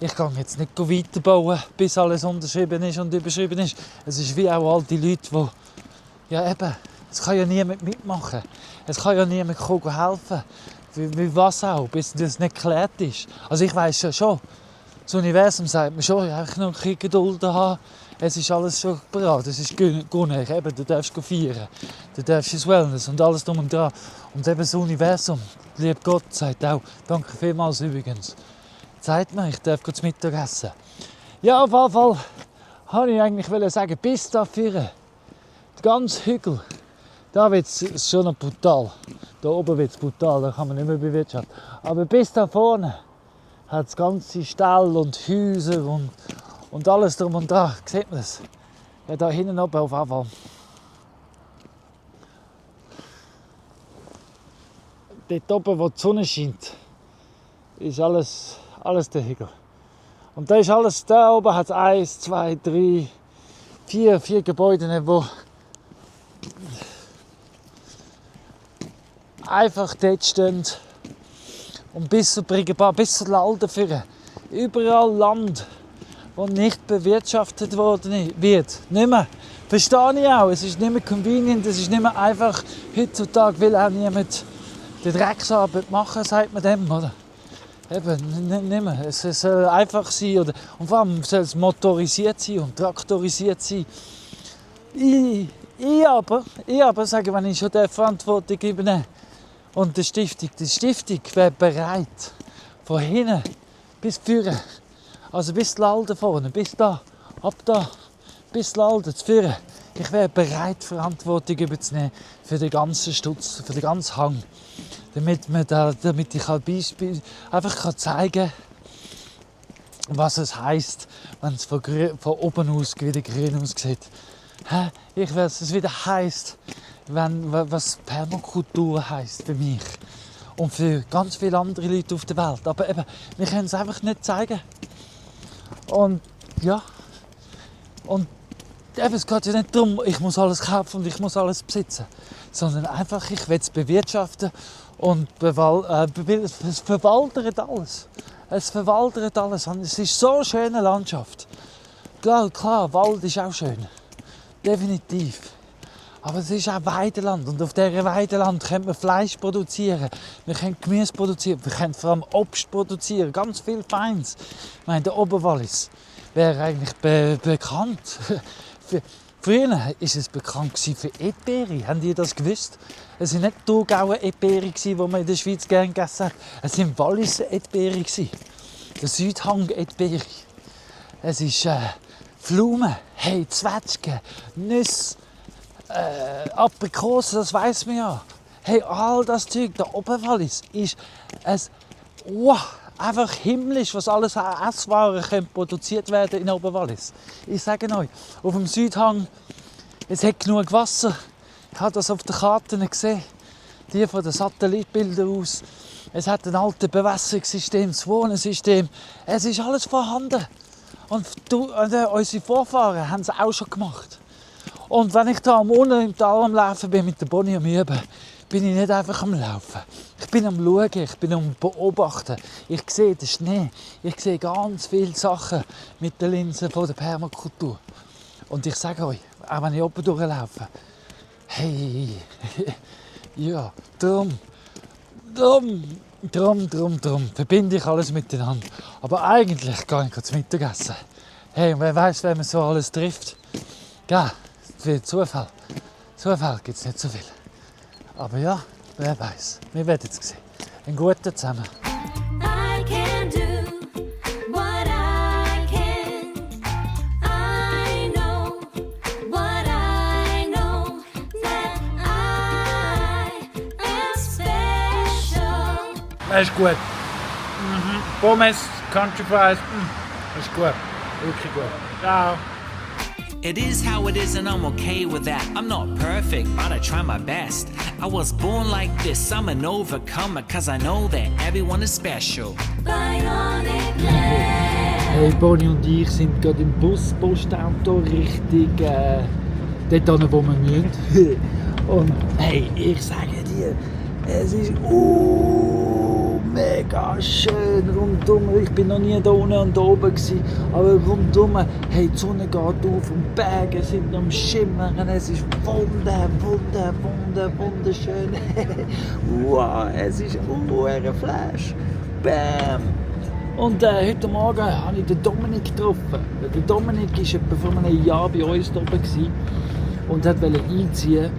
ich kann jetzt nicht weiterbauen, bis alles unterschrieben ist und überschrieben ist. Es ist wie auch all die Leute, die, ja eben, es kann ja niemand mitmachen. Es kann ja niemand helfen. Wie was auch, bis das nicht geklärt ist. Also ich weiss ja schon, das Universum sagt mir schon, ich noch ein bisschen Geduld haben. Es ist alles schon bereit, es ist gewonnen. Eben, du darfst feiern, du darfst ins Wellness und alles drum und dran. Und eben das Universum, lieber Gott, sagt auch, danke vielmals übrigens, sagt mir, ich darf gut Mittag essen. Ja, auf jeden Fall wollte ich eigentlich sagen, bis dafür, der ganze Hügel, da wird es schon noch brutal. Da oben wird es brutal, da kann man nicht mehr bewirtschaften. Aber bis da vorne hat es ganze Ställe und Häuser und alles drum und dran. Sieht man das? Ja, da hinten oben auf jeden Fall. Dort oben, wo die Sonne scheint, ist alles der Hügel. Und da ist alles, da oben hat es 1, 2, 3, 4 Gebäude, wo einfach dort stehen und bis zur Briggebahn, bis zur Lalde führen. Überall Land, das nicht bewirtschaftet worden wird. Nicht mehr. Verstehe ich auch. Es ist nicht mehr convenient, es ist nicht mehr einfach. Heutzutage will auch niemand die Drecksarbeit machen, sagt man dem, oder? Eben, nicht mehr. Es soll einfach sein. Oder, und vor allem soll es motorisiert sein und traktorisiert sein. Ich aber sage, wenn ich schon die Verantwortung übernehme, und die Stiftung wäre bereit, von hinten bis vorne, also bis die Lalde vorne, bis da, ab da, bis die Lalde zu führen. Ich wäre bereit, Verantwortung überzunehmen für den ganzen Stutz, für den ganzen Hang. Damit ich einfach zeigen kann, was es heisst, wenn es von oben aus wieder grün aussieht. Ich weiß, es wieder heisst, was Permakultur heisst für mich und für ganz viele andere Leute auf der Welt. Aber eben, wir können es einfach nicht zeigen. Und ja, und eben, es geht ja nicht darum, ich muss alles kaufen und ich muss alles besitzen, sondern einfach, ich will es bewirtschaften und es verwaltet alles. Es verwaltet alles. Und es ist so eine schöne Landschaft. Klar, Wald ist auch schön. Definitiv. Aber es ist auch Weideland und auf diesem Weideland können wir Fleisch produzieren, wir können Gemüse produzieren, wir können vor allem Obst produzieren, ganz viel Feins. Ich meine, der Oberwallis wäre eigentlich bekannt. Früher war es bekannt für Erdbeere. Haben die das gewusst? Es waren nicht Thurgauer Erdbeere, die man in der Schweiz gerne gegessen hat. Es waren Walliser Erdbeere. Der Südhang Erdbeere. Es ist Pflaumen, hey, Zwetschgen, Nüsse, Aprikosen, das weiss man ja. Hey, all das Zeug, der Oberwallis ist einfach himmlisch, was alles an Esswaren produziert werden in Oberwallis. Ich sage euch, auf dem Südhang, es hat genug Wasser. Ich habe das auf den Karten gesehen, die von den Satellitbildern aus. Es hat ein altes Bewässerungssystem, das Wohnsystem. Es ist alles vorhanden. Und unsere Vorfahren haben es auch schon gemacht. Und wenn ich da unten im Tal am Laufen bin mit der Bonnie am Üben, bin ich nicht einfach am Laufen. Ich bin am Schauen, ich bin am Beobachten. Ich sehe den Schnee. Ich sehe ganz viele Sachen mit der Linse von der Permakultur. Und ich sage euch, auch wenn ich oben durchlaufe, hey, ja, drum, verbinde ich alles miteinander. Aber eigentlich gehe ich zum Mittagessen. Hey, und wer weiß, wer man so alles trifft? Ja, es wird Zufall. Zufall gibt es nicht so viel. Aber ja, wer weiß. Wir werden es sehen. Einen guten zusammen. I can do what I can. I know what I know, that I am special. Das ist gut. Pommes, Country Fries, das ist gut. Wirklich gut. Ciao. It is how it is, and I'm okay with that. I'm not perfect, but I try my best. I was born like this, I'm an overcomer, cause I know that everyone is special. Bionic Land. Hey, Bonnie und ich sind gerade im Postauto Richtung dort hin, wo wir müssen. Und hey, ich sage dir, es ist mega schön rundum. Ich bin noch nie da unten und da oben gewesen, aber rundum, hey, die Sonne geht auf und die Berge sind am Schimmern. Es ist wunderschön. Wow, es ist ein Flash. Bam! Und heute Morgen habe ich den Dominik getroffen. Der Dominik war etwa vor einem Jahr bei uns da oben gewesen und wollte einziehen.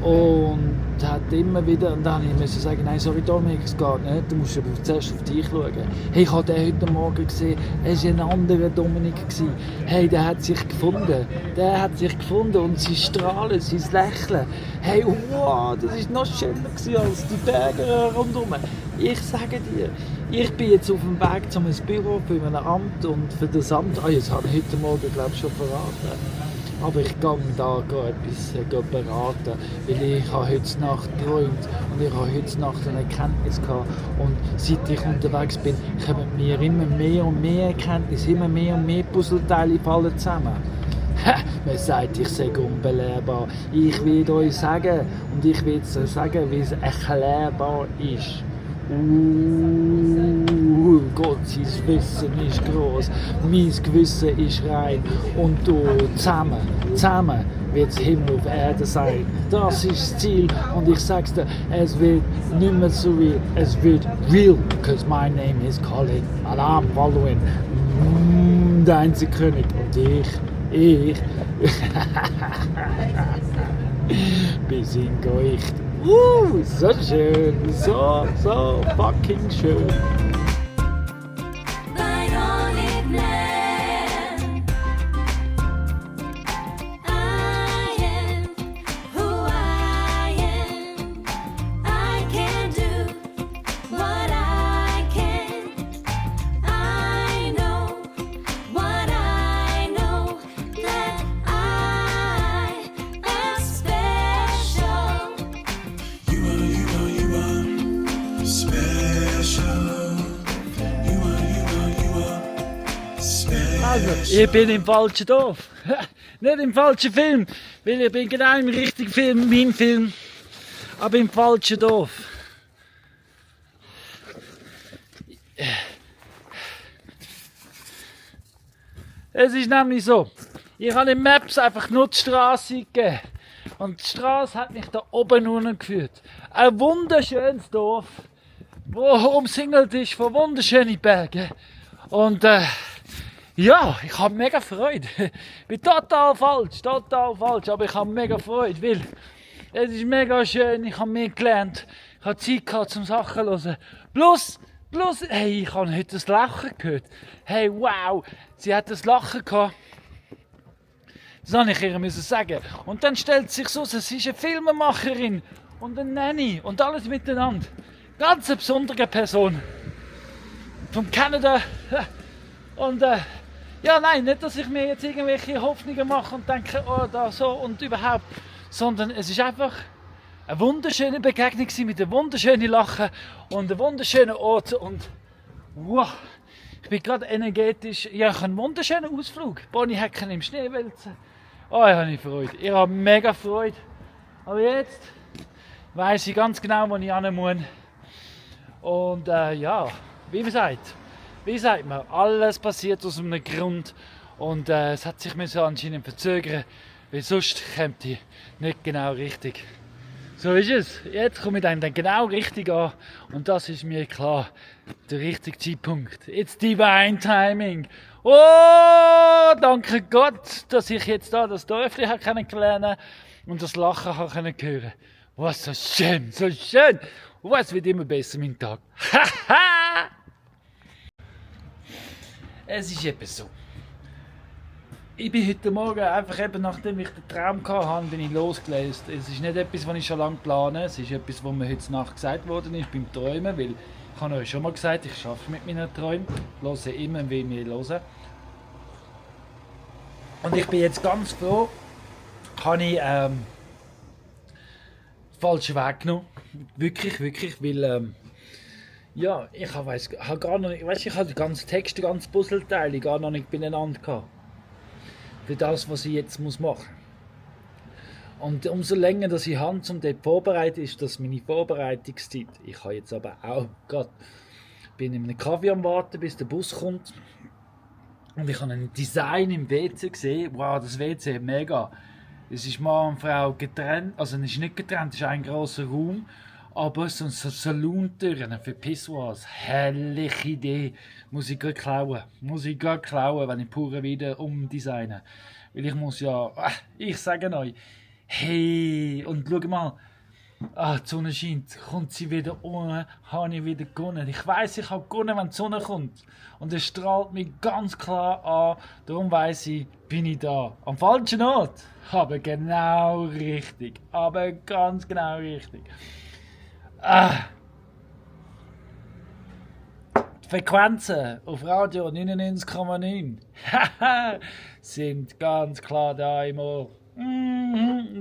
Und hat immer wieder, und dann musste ich sagen, nein, sorry Dominik, es geht nicht, du musst zuerst auf dich schauen. Hey, ich habe den heute Morgen gesehen, es war ein anderer Dominik. Hey, der hat sich gefunden und sein Strahlen, sein Lächeln. Hey, wow, das war noch schöner als die Berge rundherum. Ich sage dir, ich bin jetzt auf dem Weg zu einem Büro für ein Amt und für das Amt, das habe ich heute Morgen, glaube ich, schon verraten. Aber ich gehe da etwas beraten, weil ich habe heute Nacht geträumt und ich habe heute Nacht eine Erkenntnis gehabt. Und seit ich unterwegs bin, kommen mir immer mehr und mehr Erkenntnisse, immer mehr und mehr Puzzleteile fallen zusammen. Man sagt, ich sei unbelehrbar. Ich will euch sagen, und ich will es sagen, wie es erklärbar ist. Gott, sein Wissen ist gross, mein Gewissen ist rein und du, zusammen wird es Himmel auf Erde sein. Das ist das Ziel und ich sag's dir, es wird nicht mehr so real, es wird real, because my name is Colin and I'm following der einzige König und ich bis in Gericht. So schön, so fucking schön. Bionic Land. I am who I am. I can do what I can. I know what I know, that I am special. You are special. You are special. Also, ich bin im falschen Dorf. Nicht im falschen Film, weil ich bin genau im richtigen Film, mein Film, aber im falschen Dorf. Es ist nämlich so, ich habe in Maps einfach nur die Straße gegeben. Und die Straße hat mich da oben hingeführt. Ein wunderschönes Dorf, wo umsingelt ist von wunderschönen Bergen. Und ja, ich habe mega Freude. Ich bin total falsch, aber ich habe mega Freude, weil es ist mega schön, ich habe mehr gelernt, ich habe Zeit gehabt zum Sachen zu hören. Plus, hey, ich habe heute das Lachen gehört. Hey, wow, sie hat das Lachen gehabt. Das musste ich ihr sagen. Und dann stellt sich so, sie ist eine Filmemacherin und eine Nanny und alles miteinander. Ganz eine besondere Person. Von Kanada. Und ja, nein, nicht, dass ich mir jetzt irgendwelche Hoffnungen mache und denke, oh, da so und überhaupt. Sondern es ist einfach eine wunderschöne Begegnung mit einem wunderschönen Lachen und einem wunderschönen Ort. Und wow, ich bin gerade energetisch. Ja, ich habe einen wunderschönen Ausflug. Ponyhecken im Schnee wälzen. Oh, ich habe Freude. Ich habe mega Freude. Aber jetzt weiss ich ganz genau, wo ich hin muss. Und ja, wie sagt man, alles passiert aus einem Grund. Und es hat sich so anscheinend verzögern, weil sonst kommt ich nicht genau richtig. So ist es. Jetzt komme ich dann genau richtig an. Und das ist mir klar. Der richtige Zeitpunkt. It's divine timing. Oh, danke Gott, dass ich jetzt da das Dörfli kennengelernt und das Lachen hören konnte. Was so schön, so schön. Und es wird immer besser, mein Tag. Es ist eben so. Ich bin heute Morgen einfach eben, nachdem ich den Traum hatte, bin ich losgelesen. Es ist nicht etwas, was ich schon lange plane. Es ist etwas, was mir heute Nacht gesagt worden ist beim Träumen, weil ich habe euch schon mal gesagt, ich arbeite mit meinen Träumen. Ich höre immer, wie wir hören. Und ich bin jetzt ganz froh, habe ich den falschen Weg genommen. Wirklich, weil ja, ich habe gar noch nicht, ich habe den ganzen Text, den ganzen Puzzleteil gar noch nicht beieinander gehabt. Für das, was ich jetzt machen muss. Und umso länger dass ich habe, um dort vorbereiten, ist das meine Vorbereitungszeit. Ich habe jetzt aber auch gerade, bin in einem Kaffee am Warten, bis der Bus kommt. Und ich habe ein Design im WC gesehen. Wow, das WC mega. Es ist Mann und Frau getrennt, also es ist nicht getrennt, es ist ein grosser Raum. Aber so Salontüren für Pissoirs, herrliche Idee. Muss ich gerade klauen, wenn ich pure wieder umdesignen. Weil ich muss ja, ich sage euch, hey, und schau mal, die Sonne scheint, kommt sie wieder unten, habe ich wieder gewonnen. Ich weiss, ich habe gewonnen, wenn die Sonne kommt. Und es strahlt mich ganz klar an, darum weiss ich, bin ich da. Am falschen Ort, aber genau richtig, aber ganz genau richtig. Die Frequenzen auf Radio 99,9 sind ganz klar da im Ohr.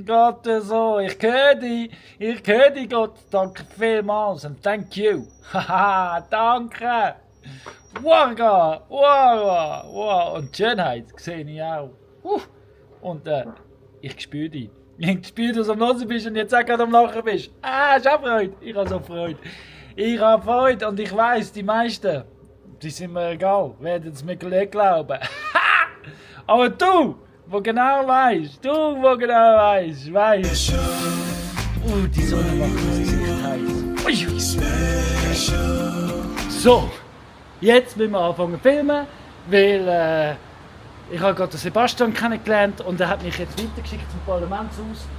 Gott so, ich höre dich Gott, danke vielmals und thank you. Haha, danke. Wow. Und die Schönheit sehe ich auch. Und ich spüre dich. Ich spüre, dass du am Hören bist und jetzt auch gerade am Lachen bist. Ich habe Freude. Ich habe so Freude. Ich habe Freude und ich weiss, die meisten, die sind mir egal, werden es mir nicht glauben. Aber du, wo genau weißt, weißt. Die Sonne macht mich sicher heiß. So, jetzt müssen wir anfangen zu filmen, weil ich habe gerade den Sebastian kennengelernt und er hat mich jetzt weitergeschickt zum Parlamentshaus,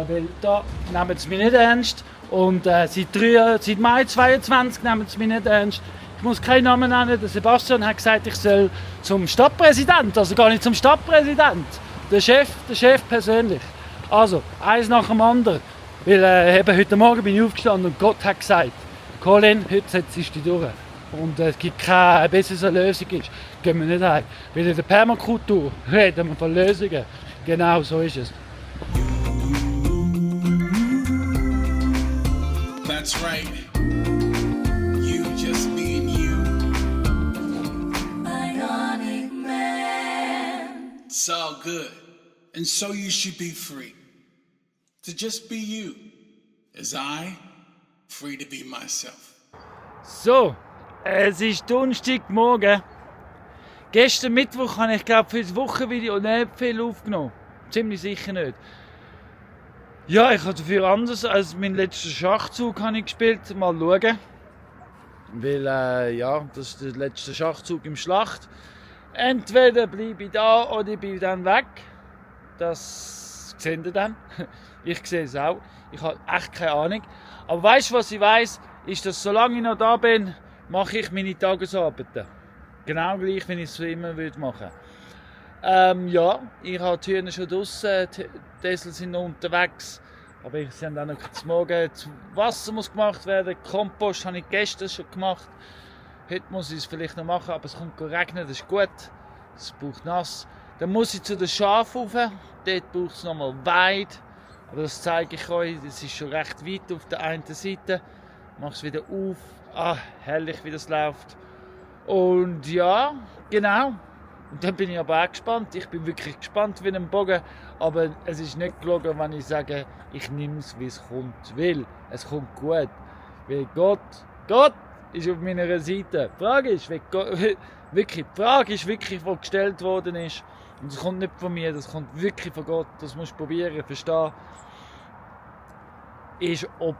weil da nehmen sie mich nicht ernst und seit Mai 22 nehmen sie mich nicht ernst. Ich muss keinen Namen nennen, der Sebastian hat gesagt, ich soll zum Stadtpräsident, also gar nicht zum Stadtpräsident, der Chef persönlich. Also, eins nach dem anderen, weil eben heute Morgen bin ich aufgestanden und Gott hat gesagt, Colin, heute setzt du dich durch. Und es gibt keine bessere Lösung, gehen wir nicht heim. Weil in der Permakultur reden wir von Lösungen. Genau so ist es. That's right. You just being you. Bionic Man. It's all good. And so you should be free. To just be you. As I, free to be myself. So, es ist Donnerstagmorgen. Gestern Mittwoch habe ich, glaube für das Wochenvideo nicht viel aufgenommen. Ziemlich sicher nicht. Ja, ich habe dafür anders als meinen letzten Schachzug habe ich gespielt. Mal schauen. Weil, ja, das ist der letzte Schachzug im Schlacht. Entweder bleibe ich da oder ich bin dann weg. Das seht ihr dann. Ich sehe es auch. Ich habe echt keine Ahnung. Aber weißt du, was ich weiss? Ist, dass solange ich noch da bin, mache ich meine Tagesarbeiten. Genau gleich, wie ich es immer machen würde. Ja, ich habe die Hühner schon draussen, die Esel sind noch unterwegs. Aber sie haben auch noch zum Morgen, das Wasser muss gemacht werden, Kompost habe ich gestern schon gemacht. Heute muss ich es vielleicht noch machen, aber es kommt regnen, das ist gut. Es braucht nass. Dann muss ich zu den Schafen rauf, dort braucht es nochmal weit. Aber das zeige ich euch, es ist schon recht weit auf der einen Seite. Ich mache es wieder auf. Herrlich, wie das läuft. Und ja, genau. Und dann bin ich aber auch gespannt. Ich bin wirklich gespannt wie ein Bogen. Aber es ist nicht gelogen, wenn ich sage, ich nehme es, wie es kommt. Weil es kommt gut. Weil Gott ist auf meiner Seite. Die Frage ist, wirklich, die gestellt worden ist. Und das kommt nicht von mir, das kommt wirklich von Gott. Das musst du probieren, verstehen. Ist, ob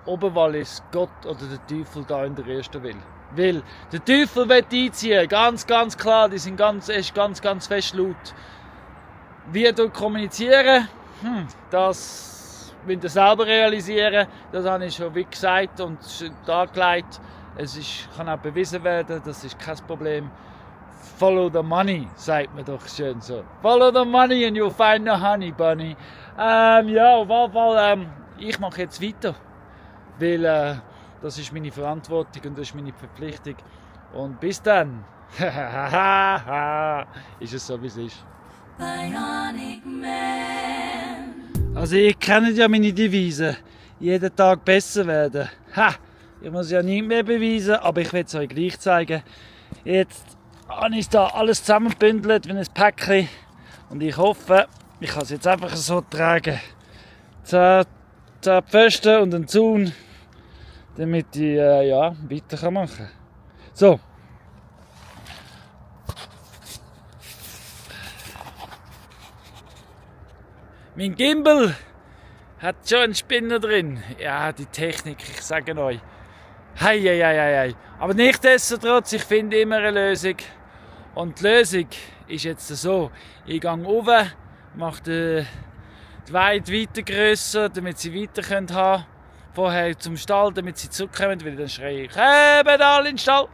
Oberwallis Gott oder der Teufel da in der ersten will. Weil der Teufel will einziehen, ganz klar, er ist ganz fest laut. Wie du kommunizieren, das müsst ihr selber realisieren, das habe ich schon wie gesagt und dargelegt. Kann auch bewiesen werden, das ist kein Problem. Follow the money, sagt man doch schön so. Follow the money and you'll find the honey bunny. Ja, auf jeden Fall, ich mache jetzt weiter, weil das ist meine Verantwortung und das ist meine Verpflichtung. Und bis dann, ist es so, wie es ist. Bionic Man. Also ihr kennt ja meine Devise, jeden Tag besser werden. Ich muss ja nichts mehr beweisen, aber ich will es euch gleich zeigen. Jetzt habe ich da alles zusammengebündelt wie ein Päckchen und ich hoffe, ich kann es jetzt einfach so tragen. 10 Pfosten und einen Zaun, damit ich weiter machen kann. So. Mein Gimbal hat schon einen Spinner drin. Ja, die Technik, ich sage euch. Hei. Aber nichtsdestotrotz, ich finde immer eine Lösung. Und die Lösung ist jetzt so. Ich gehe runter, mache die Weide weiter grösser, damit sie weiter haben können. Vorher zum Stall, damit sie zurückkommen, weil dann schreie ich, kommt alle in den Stall.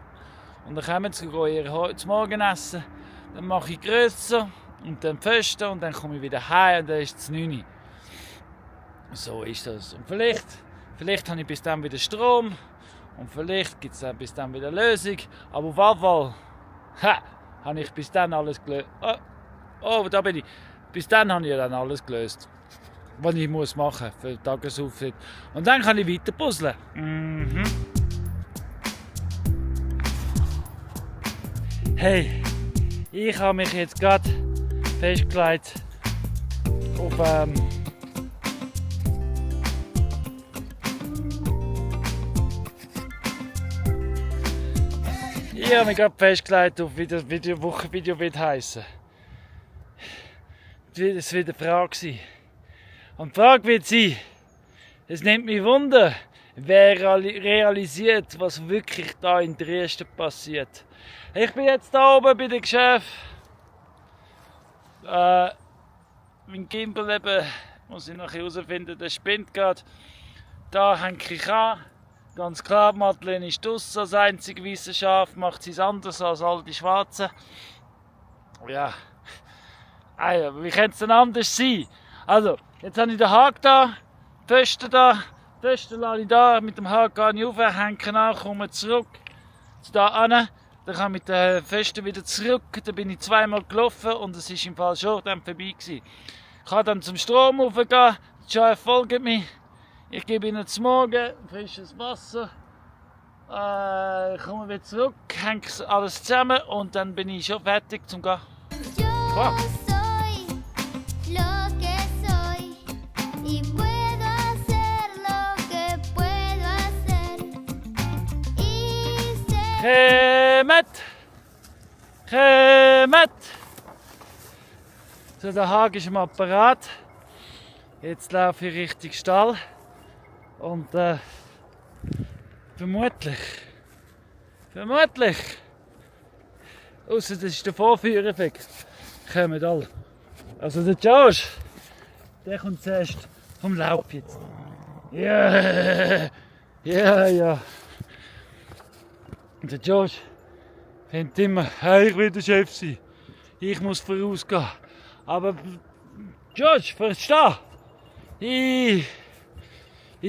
Und dann kommen sie, gehen ihr zum Morgenessen. Dann mache ich grösser und dann Pfosten und dann komme ich wieder heim und dann ist es 9 Uhr. So ist das. Und vielleicht habe ich bis dann wieder Strom und vielleicht gibt es bis dann wieder eine Lösung. Aber auf jeden Fall habe ich bis dann alles gelöst. Oh, da bin ich. Bis dann habe ich dann alles gelöst, was ich machen muss für den Tagesauftritt. Und dann kann ich weiter puzzeln. Hey, ich habe mich jetzt gerade festgelegt auf ich habe mich gerade festgelegt auf wie das Wochenvideo wird heissen. Es wird eine Frage sein. Und die Frage wird sein, es nimmt mich Wunder, wer realisiert, was wirklich da in Dresden passiert. Ich bin jetzt da oben bei dem Geschäft. Mein Gimbal eben, muss ich noch herausfinden, der spinnt gerade. Da hänge ich an. Ganz klar, Madeleine ist draussen, das einzige weiße Schaf, macht sie es anders als all die Schwarzen. Ja, wie könnte es denn anders sein? Also, jetzt habe ich den Haken da, die Pfosten lasse ich da, mit dem Haken gehe ich rauf, hänge an, komme zurück, da an, dann kann ich mit den Pfosten wieder zurück, dann bin ich zweimal gelaufen und es ist im Fall schon dann vorbei gewesen. Ich kann dann zum Strom raufgehen, die Schaf folgt mir. Ich gebe ihnen zum Morgen frisches Wasser, komme wieder zurück, hänge alles zusammen und dann bin ich schon fertig zum Gehen. Wow. Kommt! So, der Haken ist im Apparat. Jetzt laufe ich Richtung Stall. Und vermutlich, ausser das ist der Vorführeffekt, kommen alle. Also der Josh, der kommt zuerst vom Laub jetzt. Ja. Und der Josh findet immer, hey, ich will der Chef sein. Ich muss vorausgehen. Aber Josh, versteh, ich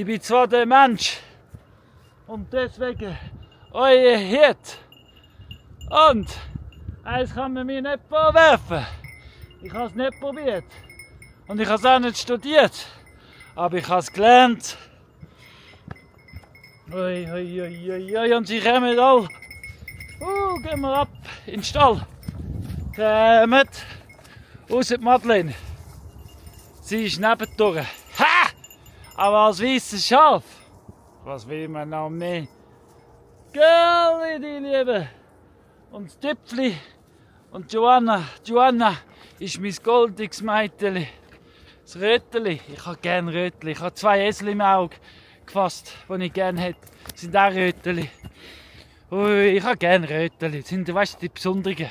bin zwar der Mensch und deswegen euer Hirt. Und eins kann man mir nicht vorwerfen. Ich habe es nicht probiert. Und ich habe es auch nicht studiert. Aber ich habe es gelernt. Und sie kommen alle. Gehen wir ab in den Stall. kommt. Außer die Madeleine. Sie ist nebendurch. Ha! Aber als weißes Schaf. Was will man noch mehr? Girlie, die Liebe. Und das Tüpfli. Und Joanna. Joanna ist mein goldiges Mädchen. Das Röteli. Ich habe gerne Röteli. Ich habe 2 Esel im Auge gefasst, die ich gerne hätte. Das sind auch Röteli. Ui, ich habe gerne Röteli. Das sind, weißt du, die besonderen.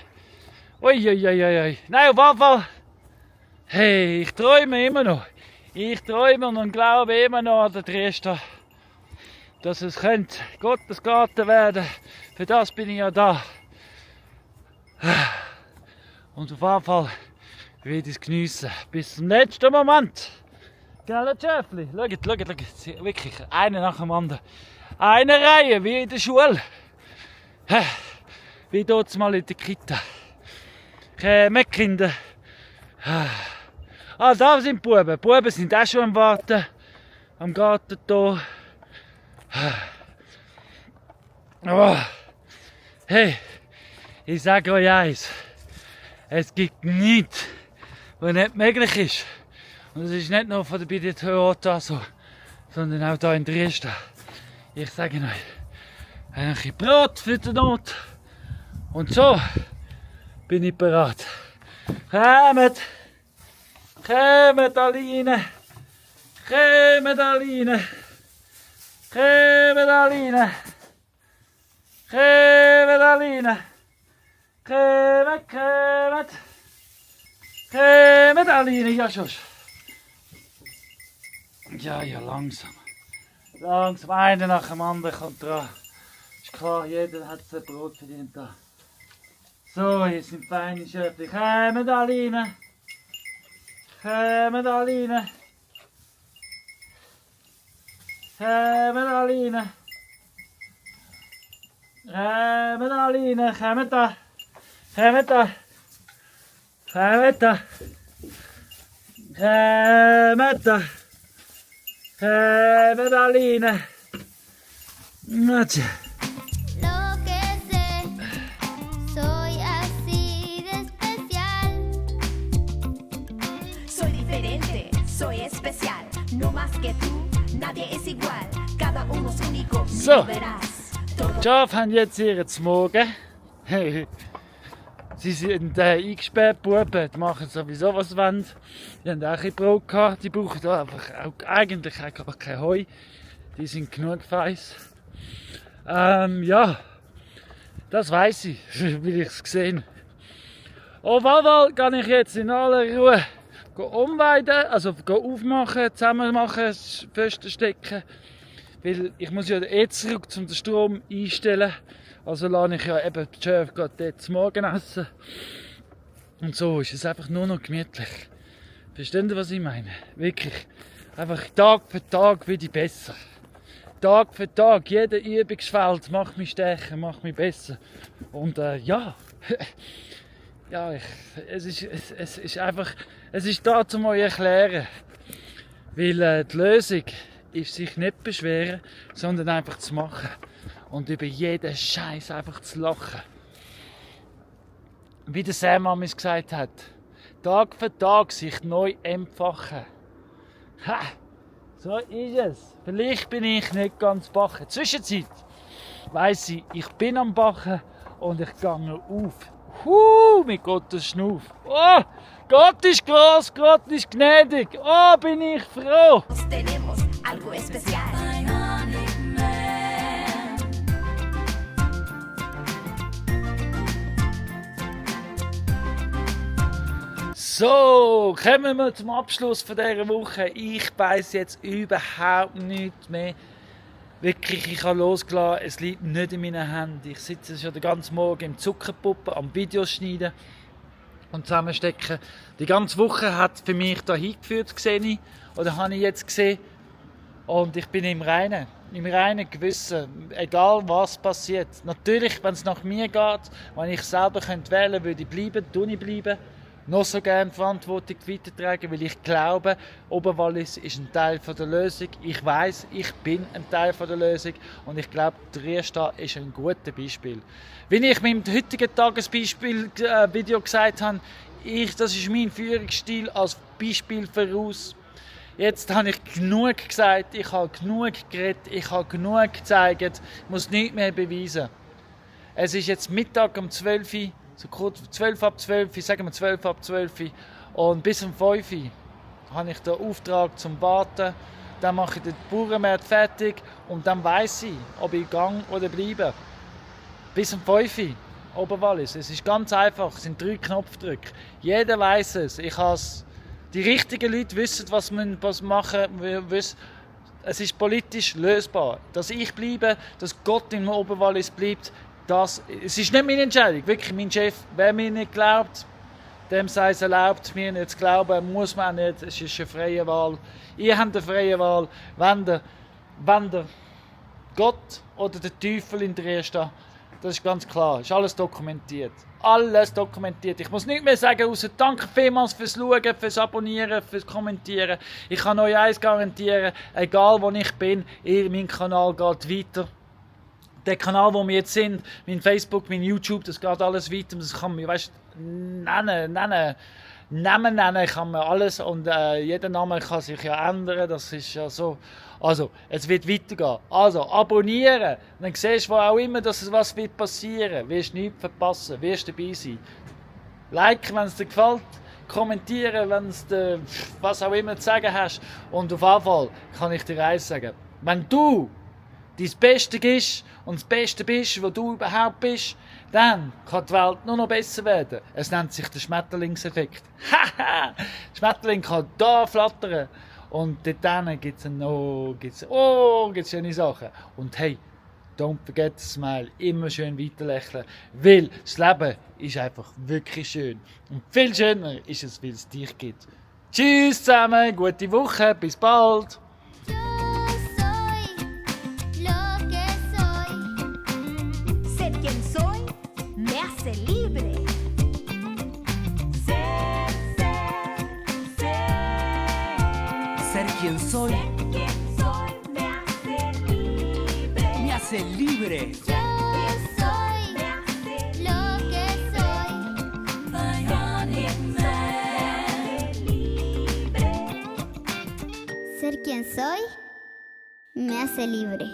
Ui. Nein, auf jeden Fall. Hey, ich träume immer noch. Ich träume und glaube immer noch an den Dresden. Dass es könnte Gottes Garten werden. Für das bin ich ja da. Und auf jeden Fall werde ich es geniessen. Bis zum letzten Moment. Gell, Schäfli? Schaut. Wirklich, einer nach dem anderen. Eine Reihe, wie in der Schule. Wie dort mal in der Kita. Kommen Kinder. Ah, da sind die Buben. Die Buben sind auch schon am Warten. Am Garten hier. Oh. Hey, ich sage euch eins. Es gibt nichts, was nicht möglich ist. Und es ist nicht nur von der BD Toyota so, sondern auch hier in Dresden. Ich sage euch, ein bisschen Brot für die Not. Und so bin ich bereit. Kommt alle rein. Kommt alle rein. Kommt alle rein. Kommt alle rein. Kommt alle rein. Ja, schon. Ja, langsam. Langsam, einer nach dem anderen kommt dran. Ist klar, jeder hat sein Brot verdient da. So, hier sind feine Schöpfe. Kommt alle rein. Kommt alle rein. Kommt alle rein. Kommt alle rein. Kommt da. Kommt da. Kommt da. Kommt da. Kommt alle rein. Natja. Lo que sé, soy así de especial. Soy diferente, soy especial, no más que tú, nadie es igual, cada uno es único, So. verás. Die Schafe haben jetzt ihren Morgen. Sie sind eingesperrt, die Buben, die machen sowieso was sie wollen. Die haben auch ein bisschen Brot gehabt, die brauchen einfach auch eigentlich einfach kein Heu. Die sind genug feiss. Ja, das weiss ich, weil ich es gesehen. Auf jeden Fall kann ich jetzt in aller Ruhe umweiden, also aufmachen, zusammen machen, Pfosten stecken. Weil ich muss ja zurück zum Strom einstellen. Also lasse ich ja eben die Schafe gerade dort zum Morgen essen. Und so ist es einfach nur noch gemütlich. Versteht ihr, was ich meine? Wirklich. Einfach Tag für Tag wird ich besser. Tag für Tag, jeder Übungsfeld macht mich stärker, macht mich besser. Und ja, ja es ist einfach, es ist da, um euch erklären. Weil die Lösung ist sich nicht beschweren, sondern einfach zu machen. Und über jeden Scheiß einfach zu lachen. Wie der Sam es gesagt hat, Tag für Tag sich neu entfachen. Ha! So ist es. Vielleicht bin ich nicht ganz bachen. Zwischenzeit weiss ich bin am Bachen und ich gehe auf. Mit Gottes Schnuff. Oh, Gott ist groß, Gott ist gnädig. Oh, bin ich froh. Tenemos algo especial. Bionic Man. So, kommen wir zum Abschluss von dieser Woche. Ich weiss jetzt überhaupt nichts mehr. Wirklich, ich habe losgelassen, es liegt nicht in meinen Händen. Ich sitze schon den ganzen Morgen im Zuckerpuppen, am Videos schneiden und zusammenstecken. Die ganze Woche hat für mich da hingeführt, gesehen, oder habe ich jetzt gesehen. Und ich bin im reinen Gewissen, egal was passiert. Natürlich, wenn es nach mir geht, wenn ich selber wählen könnte, würde ich bleiben, tue ich bleiben. noch so gerne Verantwortung weitertragen, weil ich glaube, Oberwallis ist ein Teil der Lösung. Ich weiß, ich bin ein Teil der Lösung und ich glaube, Triestad ist ein gutes Beispiel. Wie ich mit dem heutigen Tagesbeispiel-Video gesagt habe, das ist mein Führungsstil als Beispiel voraus. Jetzt habe ich genug gesagt, ich habe genug geredet, ich habe genug gezeigt, ich muss nichts mehr beweisen. Es ist jetzt Mittag um 12 Uhr, so kurz 12 ab 12 Uhr, sagen wir 12 ab 12 Uhr. Und bis um 5 Uhr habe ich den Auftrag zum Warten. Dann mache ich den Bauernmarkt fertig und dann weiss ich, ob ich gehe oder bleibe. Bis um 5 Uhr, Oberwallis. Es ist ganz einfach, es sind 3 Knopfdrücke. Jeder weiss es. Die richtigen Leute wissen, was man machen muss. Es ist politisch lösbar. Dass ich bleibe, dass Gott im Oberwallis bleibt, es ist nicht meine Entscheidung. Wirklich, mein Chef, wer mir nicht glaubt, dem sei es erlaubt, mir nicht zu glauben, muss man auch nicht. Es ist eine freie Wahl. Ihr habt eine freie Wahl. Wenn der Gott oder der Teufel in Triestad, das ist ganz klar. Ist alles dokumentiert. Alles dokumentiert. Ich muss nichts mehr sagen, außer danke vielmals fürs Schauen, fürs Abonnieren, fürs Kommentieren. Ich kann euch eins garantieren, egal wo ich bin, mein Kanal geht weiter. Der Kanal, wo wir jetzt sind, mein Facebook, mein YouTube, das geht alles weiter. Das kann man, nennen kann man alles und jeder Name kann sich ja ändern, das ist ja so. Also, es wird weitergehen. Also, abonnieren, dann siehst du wo auch immer, dass was wird passieren. Wirst nichts verpassen, wirst dabei sein. Liken, wenn es dir gefällt, kommentieren, wenn es dir was auch immer zu sagen hast. Und auf jeden Fall kann ich dir eins sagen, wenn du dein Beste gibst und das Beste bist, wo du überhaupt bist, dann kann die Welt nur noch besser werden. Es nennt sich der Schmetterlingseffekt. Haha! Schmetterling kann da flattern. Und dort gibt es schöne Sachen. Und hey, don't forget to smile. Immer schön weiterlächeln. Weil das Leben ist einfach wirklich schön. Und viel schöner ist es, weil es dich gibt. Tschüss zusammen, gute Woche, bis bald. Ser quien soy me hace libre. Ser quien soy Ser quien soy me hace libre. me hace libre. Yo soy lo que soy. Bionic Man. Ser quien soy me hace libre.